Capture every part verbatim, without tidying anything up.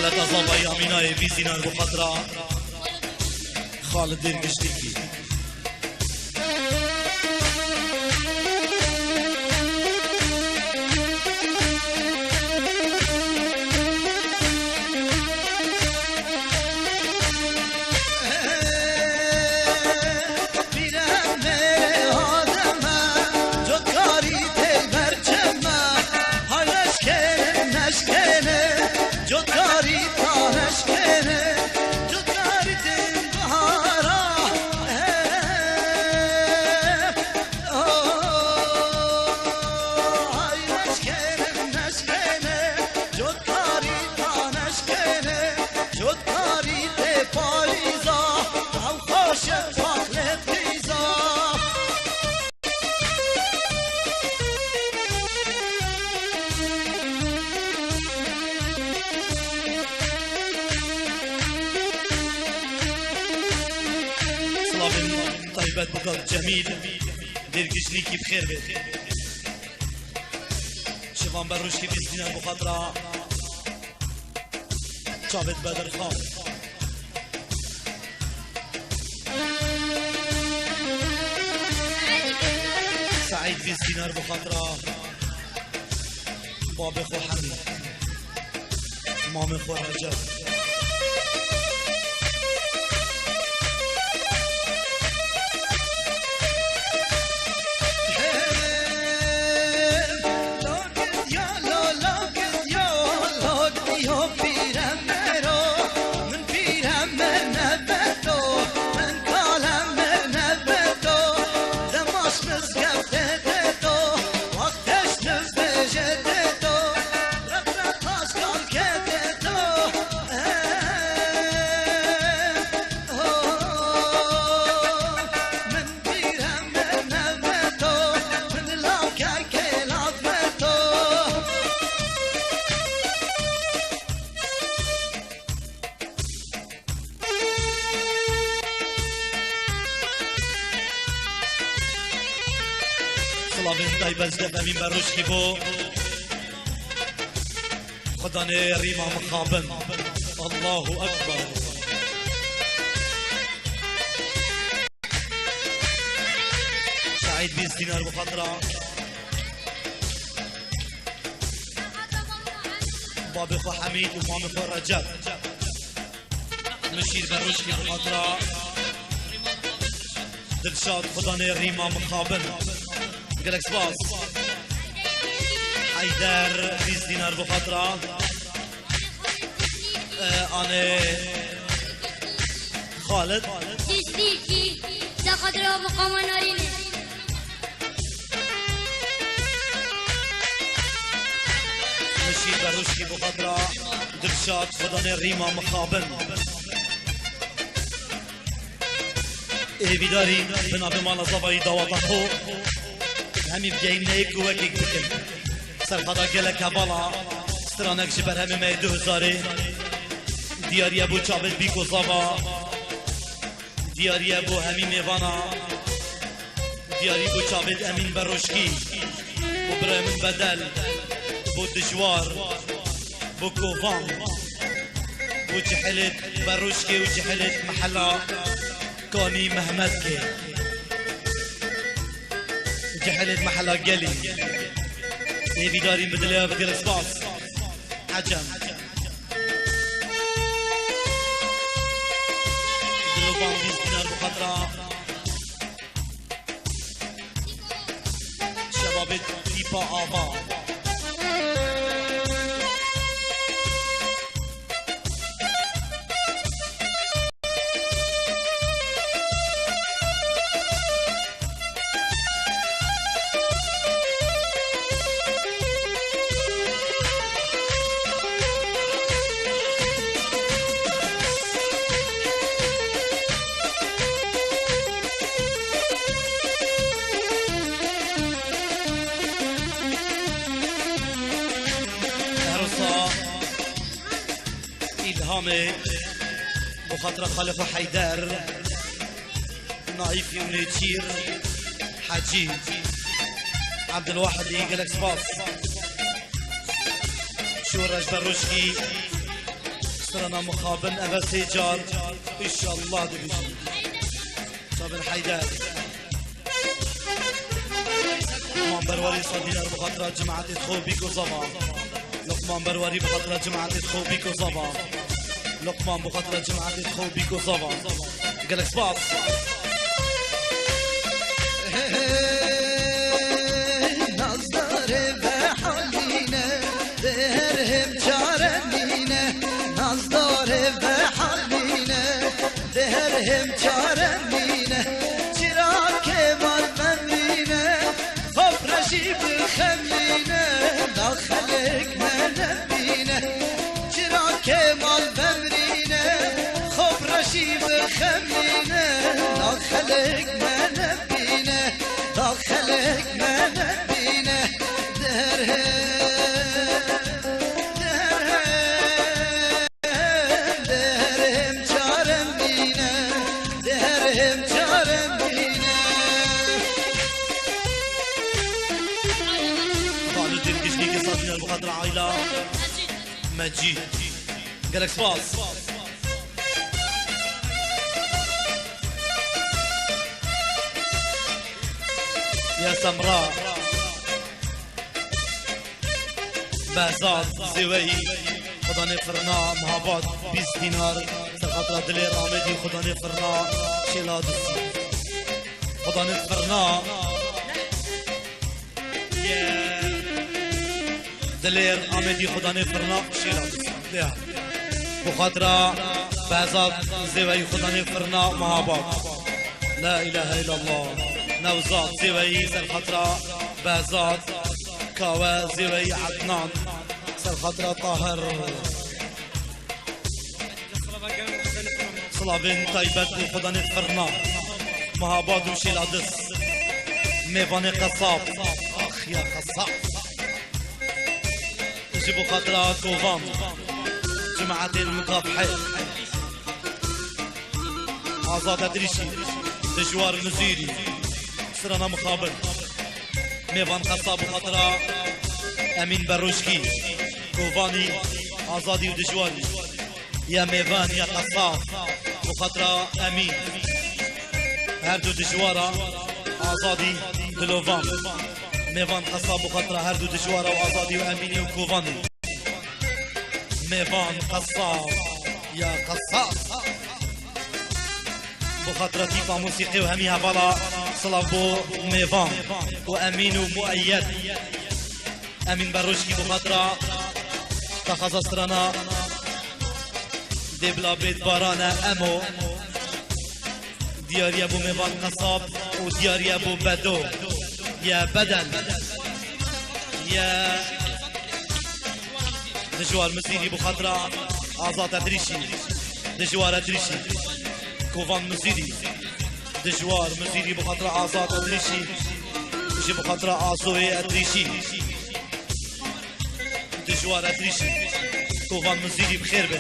Leta Zavayî Amînayê bîst dînar bi xatira Xalid Dêrgişlîkî. Cotkarî te payîza, ew xweş e, paqlê qîza. Silavên taybet bo Kak Cemîl, Dêrgişlîkî bi xêr bê. Şivan Berrûşkî bîst dînar bo xatira Çavêt Bedirxan. Seîd bîst dînar bo xatira babê xwe Hemî, mamê xwe Recep. Silavên taybet ji def Emîn Berrûşkî bo Xudanê rîma mixabin. Allahu Ekber. Seîd bîst dînar bi xatira babê xwe Hemîd û mamê xwe Recep. Min şîr Berrûşkî bi xatira Dilşad, Xudanê rîma mixabin. Gelek spas. Heyder, bîst dînar bi xatira e, anê Xalid. Diştîkî, te xatira mixabin arîne. Min şîr Berrûşkî bi xatira Dilşad, Xudanê rîma mixabin. Hêvîdarî bi navê Mala Zavayî dawata xwe hemî bigehîneyê ku wekek bikin. Serxada gelek hevala, stranek ji berhemê me yê du hezarê. Diyariye bo Çavêt Bîko Zava. Diyariye bo hemî mêvana. Diyarî bo Çavêt Emîn Berrûşkî, bo birayê min Bedel, bo Dijwar, bo Kovan, bo Cihilêt Berrûşkê û Cihilêt Mehela Kanî Mehmetkê. Cihilêt Mehela Gelî. Hêvîdarî bi dilê we bi gelek spas. Ecem. Dilovan bîst dînar bi xatira Şebabê Tîpa Ava. Erosa Îlhamê, bi xatira xalê xwe Heyder, Naîfî û Nêçîr, Hecî, Ebdulwahidî, gelek spas. Şûr Rejber Ruşkî, Strana mixabin eve sê car. Înşallah dibîjin. Çavên Heyder. Luqman Berwarî sed dînar bi xatira cemaetê xwe bîko zava. Luqman Berwarî bi xatira cemaetê xwe bîko zava. Luqman bi xatira cemaetê xwe bîko zava. Gelek spas. Nazdarê ve haline, derhem çare nîne. Nazdarê ve haline, derhem çare nîne. Çira Kemal memrîne, xop reşî bi xemîne. Da xelek me nebîne. Çira Kemal vemrîne, xop reşî bi xemîne, da xelek me nebîne, da xelek me nebîne. Derhem, derhem, derhem çarem bîne, derhem çarem bîne. Xalidên Gişkî ki sazîner bi xatira aîla. Mecîd. Gelek spas. Ya Semra. Behzat Zêweyî. Xudanê Firna Mehabad bîst dînar. Ser xatira Dilêr Amedî Xudanê Firna Şêla Dusî. Xudanê Firna. Dilêr Amedî Xudanê Firna Şêla. Ya. Bi xatira Behzat Zêweyî Xudanê Firna Mehabad. La ilahe illallah. Newzat Zêweyî ser xatira Behzat Kawe Zêweyî Ednan. Ser xatira Tahir. Silavên taybet û Xudanê Firna, Mehabad û Şêladis, mêvanê qesab, ax ya qesab. Ji bo xatira kovan, cemaetên mukafehê, Azad Edrîşî, Dijwar Mizîrî, Sirana Mixabin, mêvan qesab bo xatira Emîn Berojkî, kovanî, Azadî û Dijwarî. Ya mêvan ya qesab, bi xatira Emîn. Her du dijwara Azadî Dilovan. Mêvan qesab bi xatira her du dijwara û Azadî û Emînî û Kovanî. Mêvan qesab ya qesab. Bi xatira tîpa mûsîqî û hemî hevala silav bo mêvan û Emîn û Mueyyed. Emîn Berojkî bi xatira daxwaza strana Dê bila bêt barane emo. Diyariye bo mêvan qesab û diyariye bo bedo ye beden ye. Dijwar Mizîrî bi xatira Azad Edrîşî. Dijwar Edrîşî. Kovan Mizîrî. Dijwar Mizîrî bi xatira Azad Edrîşî. Ji bi xatira Azoyê Edrîşî. Dijwar Edrîşî. Kovan Mizîrî bi xêr be.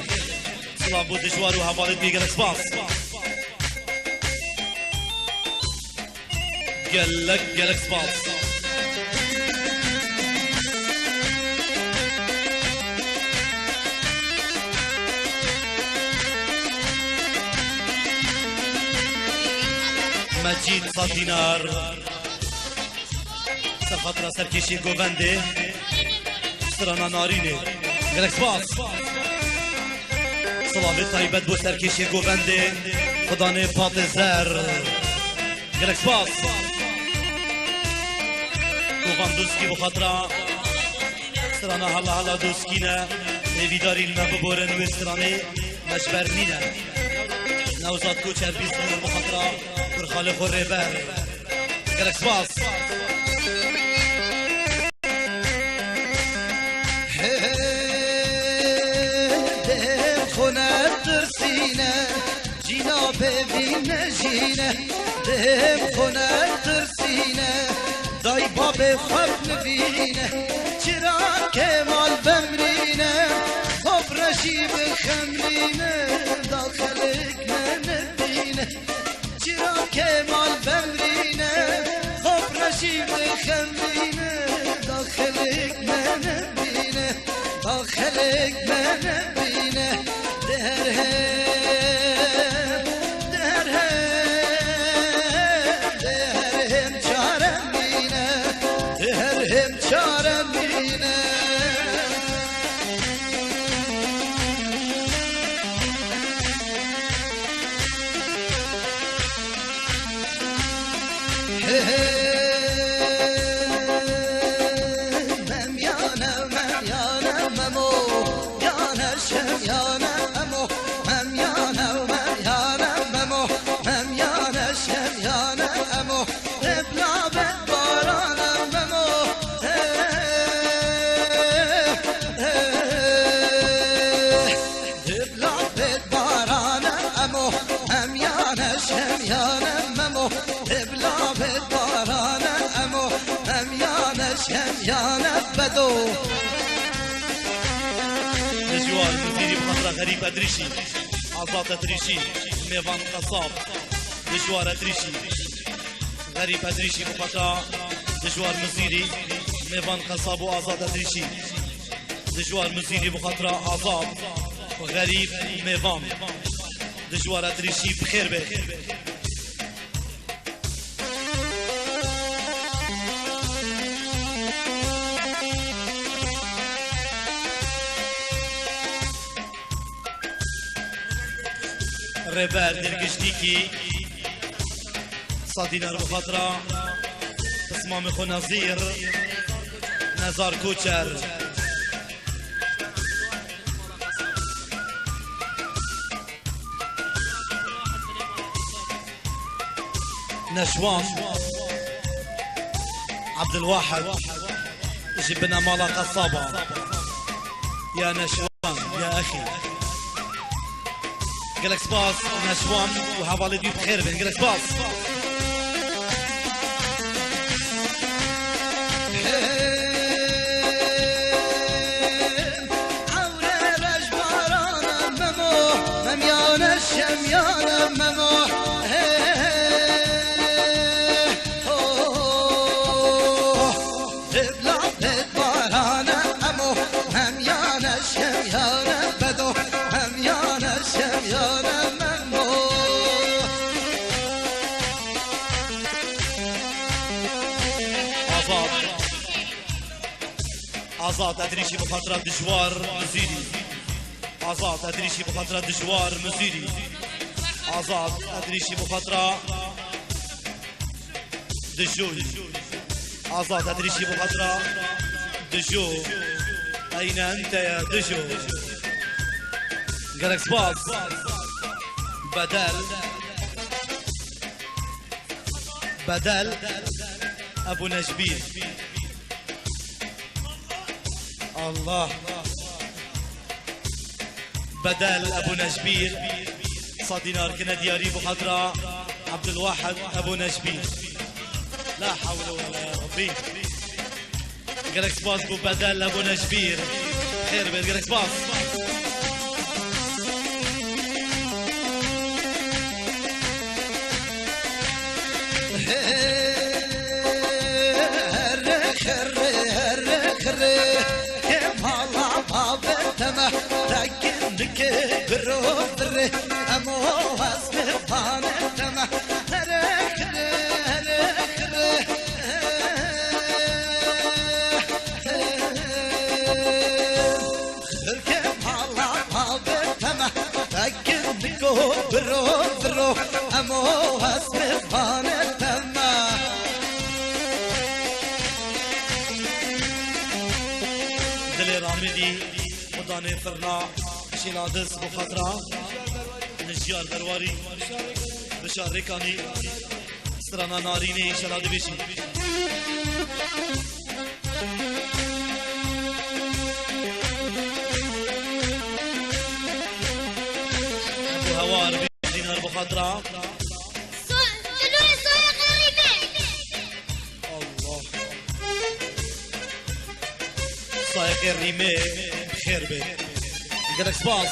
Silav bo dijwar û hevalêt bê, gelek spas. Gelek, gelek spas. Mecîd Sat Dînar. Ser xatira serkêşê govendê. Strana Narînê. Gelek spas. Silavê taybet bo serkêşê govendê, Xudanê Patê Zer. Gelek spas. Kovan Doskî bi xatira strana Hala Hala Doskî ne. Hêvîdarî li me biborin wê stranê me ji ber nîne. Newzat Koçer bîst dînar bi xatira Gurxalê xwe Rêber. Gelek spas. Hey, dêm xwe netirsîne, cîna bêvîne jîne, dêm xwe netirsîne, day babê xwe binivîne, çira Kemal bemrîne, xwe bi reşî bixemrîne, da xelek me nebîne. Çira Kemal bemrîne, xwe bi reşî bixemrîne, da xelek me nebîne, da xelek me nebîne. Mem yane, mem yane, memo. Yane şem yane, emo. Mem yane, mem yane, memo. Mem yane şem yane, emo. Hep labet barane, memo. He, he. Dibla bêt barane emo, hem yane şem yane memo. Dibla bêt barane emo, hem yane şem yane bedo. Dijwar Mizîrî bi xatira Xerîb Edrîşî, Azad Edrîşî, Mêvan Qesab, Dijwar Edrîşî. Xerîb Edrîşî bi xatira Dijwar Mizîrî, Mêvan Qesab û Azad Edrîşî. Dijwar Mizîrî bi xatira Azad, Xerîb, Mêvan. Dijwar Edrîşî bi xêr be. Rêber Dilgiştîkî, sa dînar bi xatira pismamê xwe Nezîr, Nezar Koçer. Neşwan Abdulwahid ji binemala qesaba. Ya Neşwan, ya exî. Gelek spas, Neşwan û hevalê dî bi xêr bin. Gelek spas. Ewre rejbarana memo, mem yane şem yane memo. He, oh, dibla bêt barane emo, mem yane şem yane bedo, mem yane şem yane memo. Azad. Azad Edrîşî bi xatira Dijwar Mizîrî. Azad Edrîşî bi xatira Dijwar Mizîrî. Azad Edrîşî bi xatira Dijo. Azad Edrîşî bi xatira Dijo. Eyne ente ya Dijo. Gelek spas. Bedel. Bedel Ebu Necbîr. Allah. Bedel Ebu Necbîr. Sa dînar kine diyarî bi xatira Abdulwahid Ebu Necbîr. La hawle we la ya Rabbî. Gelek spas bo Bedel Ebu Necbîr. Xêr be, gelek spas. Herre xerre, herre xerre, kemala babeteme, tekin dike biro dire, emo ez bi paneteme, herre xerre, herre xerre. Xirke mala babeteme, tekin diko biro biro, emo ez bi paneteme. Dilê Ramîdî, xudanê firna, şêladiz bi xatira Nijiyar Berwarî, Bişar Rêkanî, strana Narînê, înşela dibêjî. Ebu Hewar, bîst dînar bi xatira. So-, Dilorê Soyê Xerîbê. Allah. Sayeqê Rîmê bi xêr bê. Gelek spas.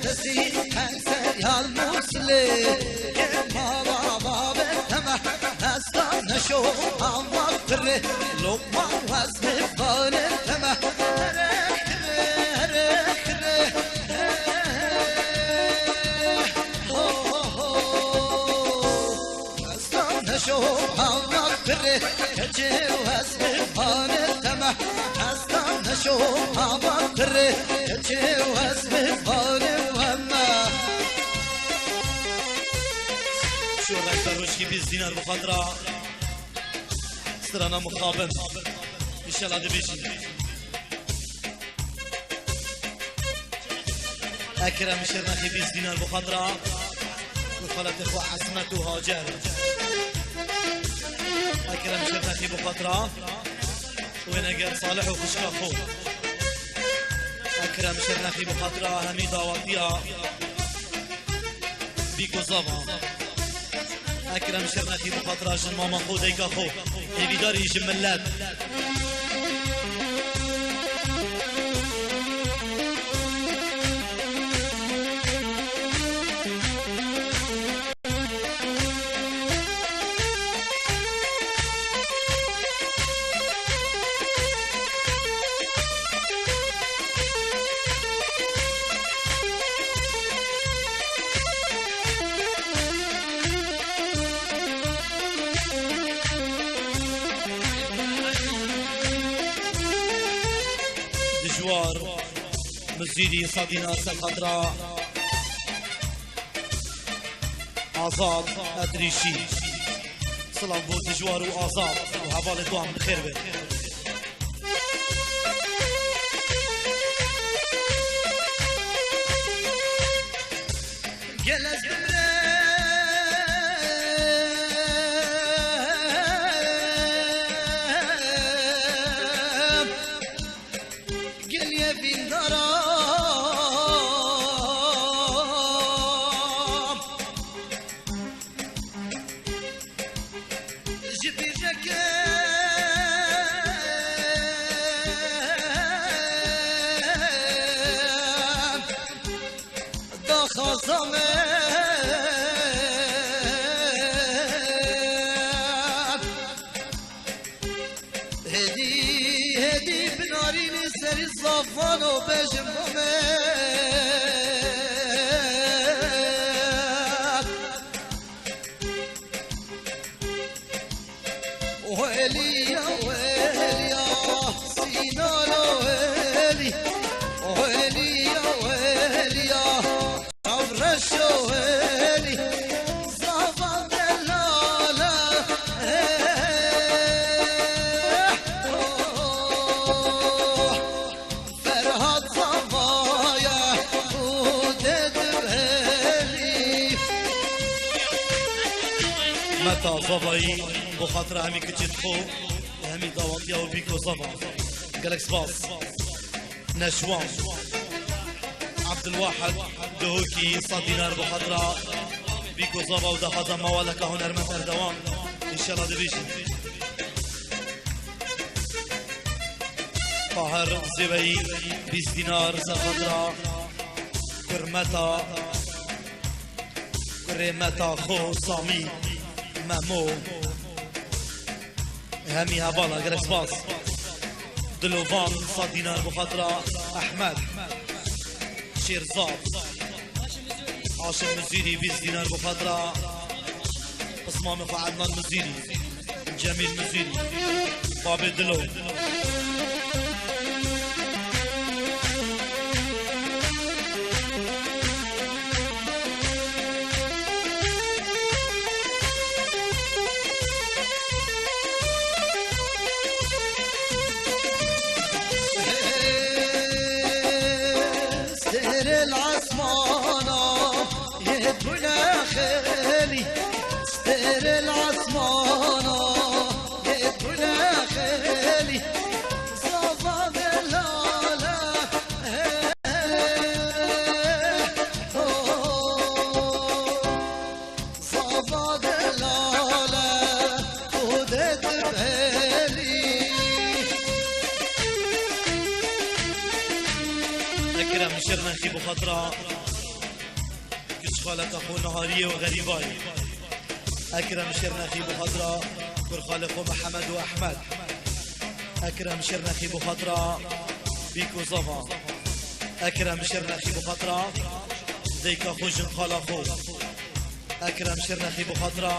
Destî qenser yal Muslê, kemala babeteme, hesta neşo ama firê, lokman wez mi faneteme, here, here, here, here. Çê û ez bi vanê te me, ez tam neşo hava tirê. Çê û ez bi vanê we me. Şo rehber Roşkî bîst dînar bi xatira strana mixabin. Înşallah dibêjî. Ekrem Şirnexî bîst dînar bi xatira xalatê xwe Esmet û Hacer. Ekrem Şirnexî bi xatira wêneger Salih û xwişka xwe. Ekrem Şirnexî bi xatira hemî dawatiya Bîk û zava. Ekrem Şirnexî bi xatira jin mama xwe, dayika xwe. Hêvîdarî ji milet. Dijwar Mizîrî sed dînar ser xatira Azad Edrîşî. Silav bo Dijwar û Azad û hevalê wan bi xêr be. Gel ez bimrim, gel ye vîndara. Ji bîr neke. Daxwaza me. Hêdî, hêdî binarînî serî zafan û bejim bo me. Wêlî ya, wêlî ya, Sînano wêlî. Wêlî ya, wêlî ya, Çavreşo wêlî. Zava delala, eh, oh. Ferhat Zavaya û Dedim Helî. Meta Zavayî, bo xatira hemî kiçên xwe, hemî dawatiya û Bîko Zava. Gelek spas. Neşwan. Abdulwahid Duhokî, sed dînar bo xatira Bîko Zava û daxwaza mawaleka hunermend Erdewan. Înşallah dibêjin. Tahir Zêweyî, bîst dînar ser xatira kurmeta, kurê meta xo Samî Memo. Hemî hevala, gelek spas. Dilovan, sed dînar bo xatira Ehmed Şêrzad. Haşim Mizîrî, bîst dînar bo xatira pismamê xwe Ednan Mizîrî. Cemîl Mizîrî, babê Dilo. Stêrê li esmana yê bûne xêlî, stêrê li esmana yê bûne xêlî, zava delale, eh, oh. Zava delale, xwedê tu bêlî. Ekrem Şirnexî bi xatira kiçxaleka xwe Nihariyê û Xerîbayê. Ekrem Şirnexî bi xatira kurxalê xwe Mihemed û Ehmed. Ekrem Şirnexî bi xatira Bîk û Zava. Ekrem Şirnexî bi xatira dayika xwe, jinxala xwe. Ekrem Şirnexî bi xatira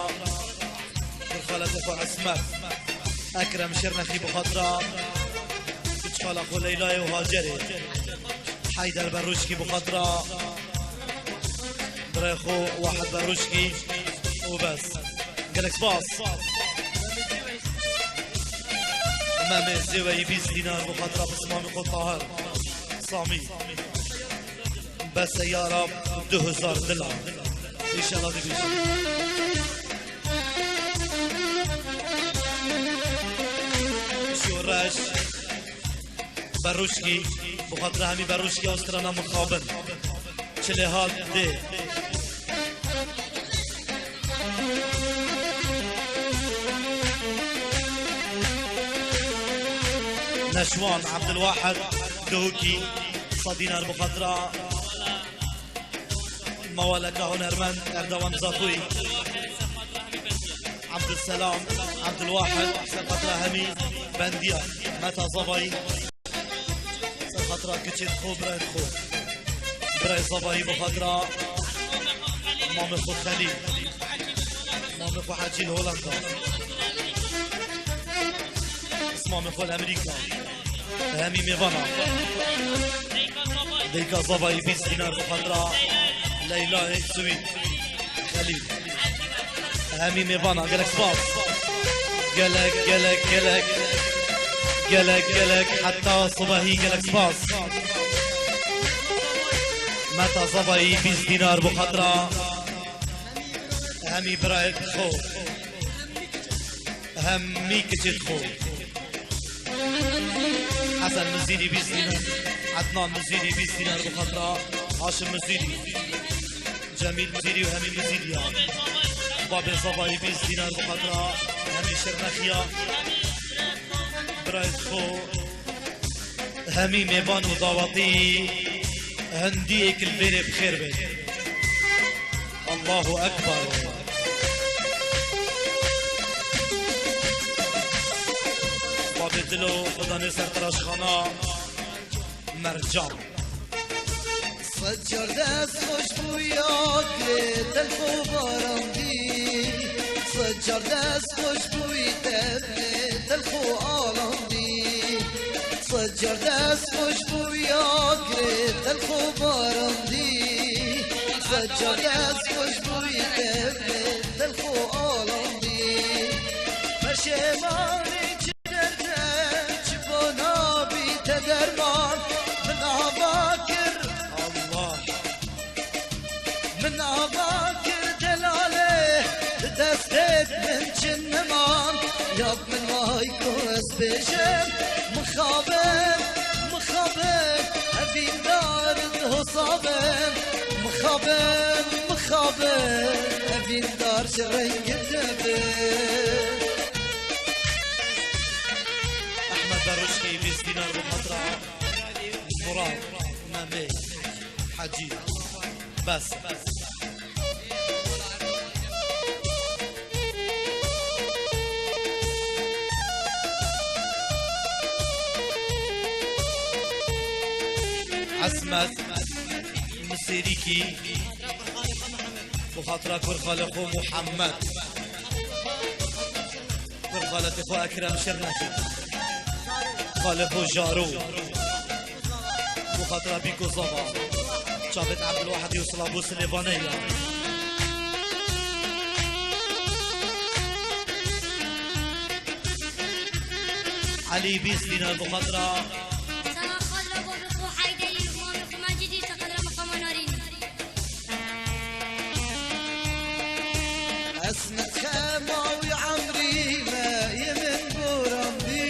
kurxaletê xwe Esmet. Ekrem Şirnexî bi xatira kiçxala xwe Leylayê û Hacerê. Heyder Berrûşkî bi xatira birayê xwe Wahid Berrûşkî û bes. Gelek spas. Memê Zêweyî bîst dînar bi xatira pismamê xwe Tahir Samî. Bese ya Rab, du hezar dila. Înşallah dibîjin. Şoreş Berrûşkî, bi xatira hemî Berrûşkî Astrana mixabin. Çilê hat dê. Neşwan Ebdulwahed Duhukî, sed dînar bi xatira Mawaleka hunermend Erdewan Zakoyî. Abdulselam, Abdulwahid, ser xatira hemî bendiya Meta Zavayî. Ser xatira kiçê xwe, birayê xwe. Birayê Zavayî bi xatira mamê xwe Xelîl. Mamê xwe Hecî li Holanda. Mamê xwe li Amerîka. Hemî mêvana. Deyka Zavayî bîst dînar bi xatira Leylayê Swîd. Xelîl. Hemî mêvana. Gelek spas. Gelek, gelek, gelek. Gelek, gelek. Heta sibahî gelek spas. Meta Zavayî bîst dînar bi xatira hemî birayê xwe. Hemî kiçê xwe. Hesen Mizîrî bîst dînar. Ednan Mizîrî bîst dînar bi xatira Haşim Mizîrî. Cemîl Mizîrî û hemî Mizîrî ya. Babê Zavayî bîst dînar bi xatira hemî Şirnexiya. Birayê xwe. Hemî mêvan û dawetî hindiyek li vêrê bi xêr bê. Allahu Ekber. Babê Dilo, Xudanê ser tiraşxana Mercan. Sed car dest xweş bûya girê telx û baran dî. Sed car dest xweş bûyî te bê telx û alan dî. Sed car dest xweş bûya girê telx û baran dî. Sed car dest xweş bûyî te bê telx û alan dî. Peşêmanî çi derde, çi bona bî te derman, min ava kir. Allah. Min ava kir delale, di destê min çin niman. Ya min vay ku ez bêjim, mixabin, mixabin, evîndar di hosa bin. Mixabin, mixabin, evîndar ji rengê te bin. Ehmed Beruşkî, bîst dînar bi xatira Murat, Memê, Hecî. Bes. Esmet Misêrîkî, bi xatira kurxalê xwe Muhammed. Kur xaletê xwe Ekrem Şirnexî. Xalê xwe Jaro. Bi xatira Bîko Zava. Çavêt Ebdulwahidî û Silabû Silêvanê ya. Elî bîst dînar bi xatira. Sana xalê xwe Heyderî, mamê xwe Mecîdî, te xatira Miqama Narîn. Ez nitxema wî emrî me yê min borandî.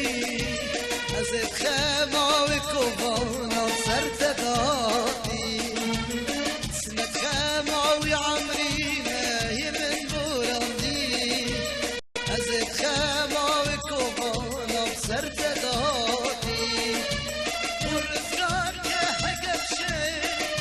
Ez ê txema wê kovana ser te datî. Ez nitxema wî emrî me yê min borandî. Ez ê xema wê kovana ser te datî. Xwe rizgar ke heke bi şey,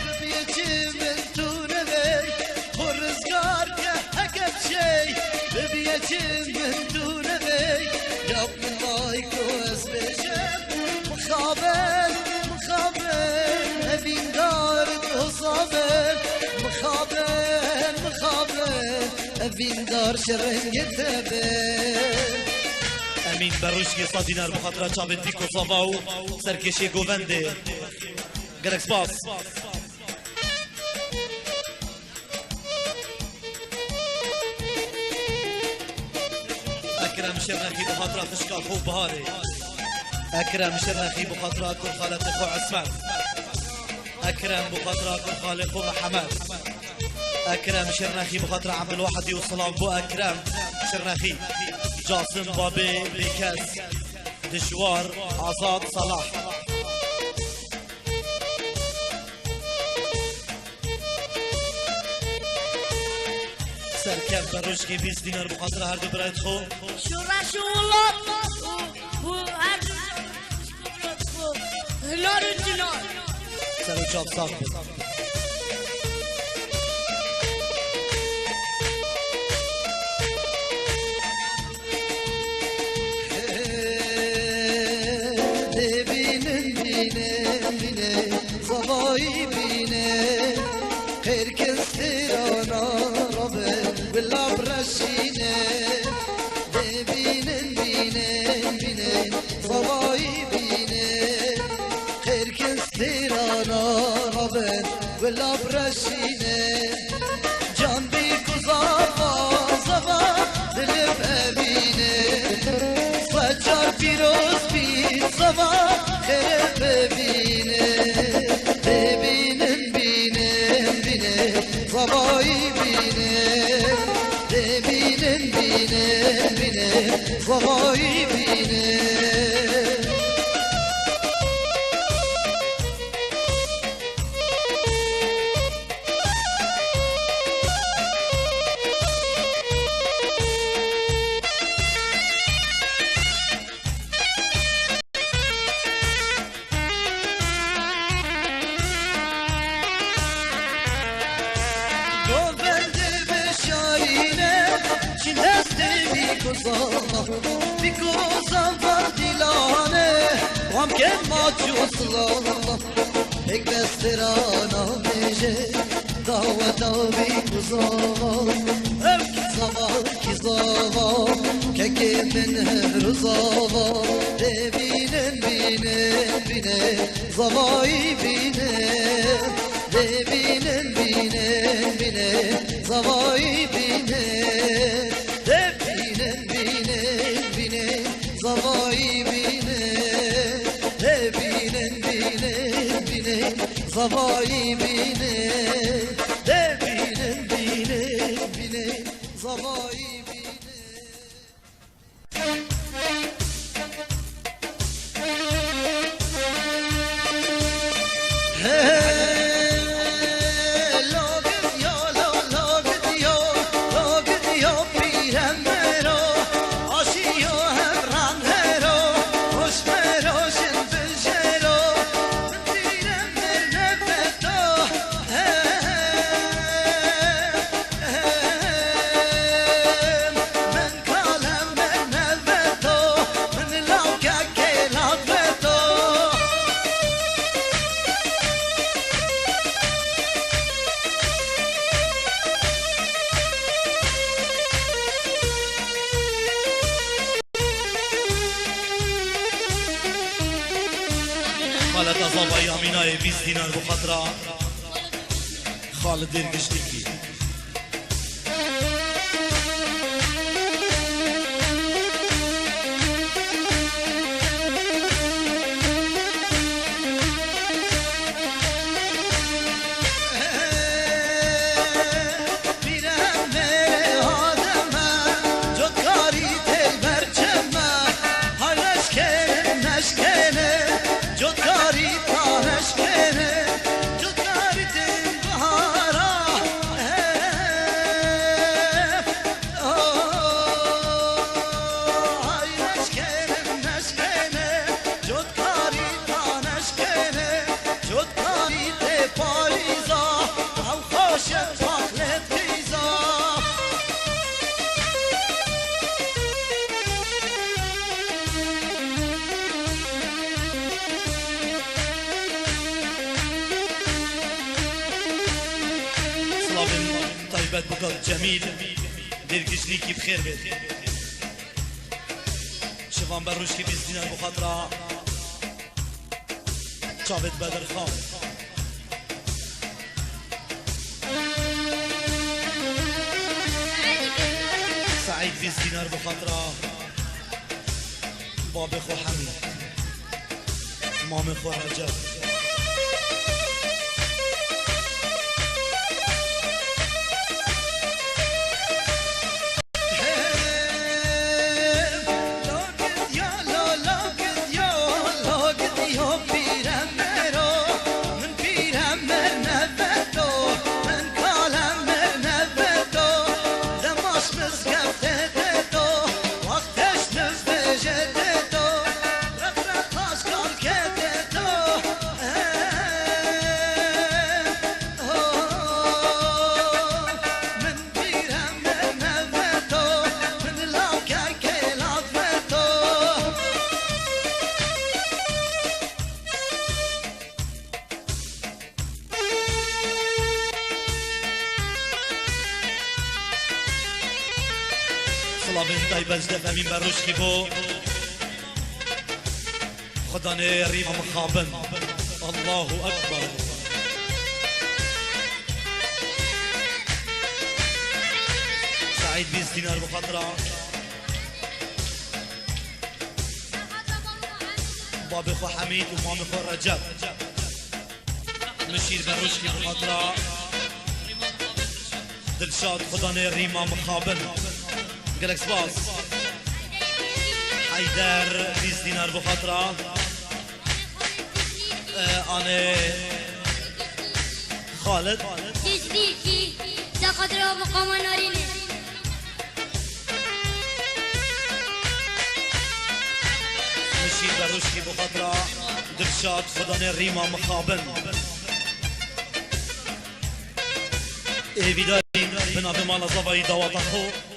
bibiyê çi min tu nevey. Xwe rizgar ke heke bi şey, bibiyê çi min tu nevey. Ya min vay ku ez bêjim, mixabin, mixabin, evîndar tu hesabin. Mixabin, mixabin, evîndar ji rengê te be. Emîn Berûşkî sed dînar bi xatira çavên Pîko Zava û serkêşê govendê. Gelek spas. Ekrem Şirnexî bi xatira xişka xwe Biharê. Ekrem Şirnexî bi xatira kurxaletê xwe Esmer. Ekrem bi xatira kurxalê xwe Mihemed. Ekrem Şirnexî bi xatira Ebdulwahidî û silav bo Ekrem Şirnexî. Casim Babê Bêkes. Dijwar Azad Salah. Serkeft Berûşkî bîst dînar bi xatira her du birayê xwe. Şoreş û welat û, û her du şoreş û welat xwe. Hinar û cinar. Ser û çav sax bin. Dê bînin, bînin, bînin, zavayî bînin. Qêrkin stêrana rabin, wila bireşînin. Dê bînin, bînin, bînin, zavayî bînin. Qêrkin stêrana rabin, wila bireşînin. Can bî ku zava, zava, dilê bevîne. Sed car pîroz bî zava, xêrê bibîne. Dê bînin, bînin, bînin, zavayî bînin. Dê bînin, bînin, bînin, zavayî bînin. Govendê veşarîne, çi destê bî ku zava, bî ku zava dîlane, wan ke maç û silava. Pêk destira namêje, dawa dawî ku zava, ev kî zava, kî zava, kekê min her û zava. Dê bînin, bînin, bînin, zavayî bînin. Dê bînin, bînin, bînin, zavayî bînin. Dê bînin, bînin, bînin, zavayî bînin. Dê bînin, bînin, bînin, zavayî bînin. Dê bînin, bînin, bînin, zavayî bînin. Xaleta Zavayî Amînayê bîst dînar bi xatira Xalidê Giştîkî. Silavên taybet bo Kak Cemîl, Dêrgijlîkî bi xêr bêt. Van Berruşkî bîst dînar bi xatira Çavêt Bedirxan. Seîd bîst dînar bi xatira babê xwe Hemî, mamê xwe Recep. Silavên taybet ji def Emîn Berruşkî bo Xudanê rîma mixabin. Allahu Ekber. Seîd bîst dînar bi xatira babê xwe Hemîd û mamê xwe Recep. Mişîr Berruşkî bi xatira Dilşad Xudanê rîma mixabin. Gelek spas. Heyder bîst dînar bi xatira, e, anê Xalid. Tezbîrkî, te xatira miqama narîne. Mişîr Berruşkî bi xatira Dilşad Xudanê rîma mixabin. Êvîdarî bi navê mala zavayî dawata xwe.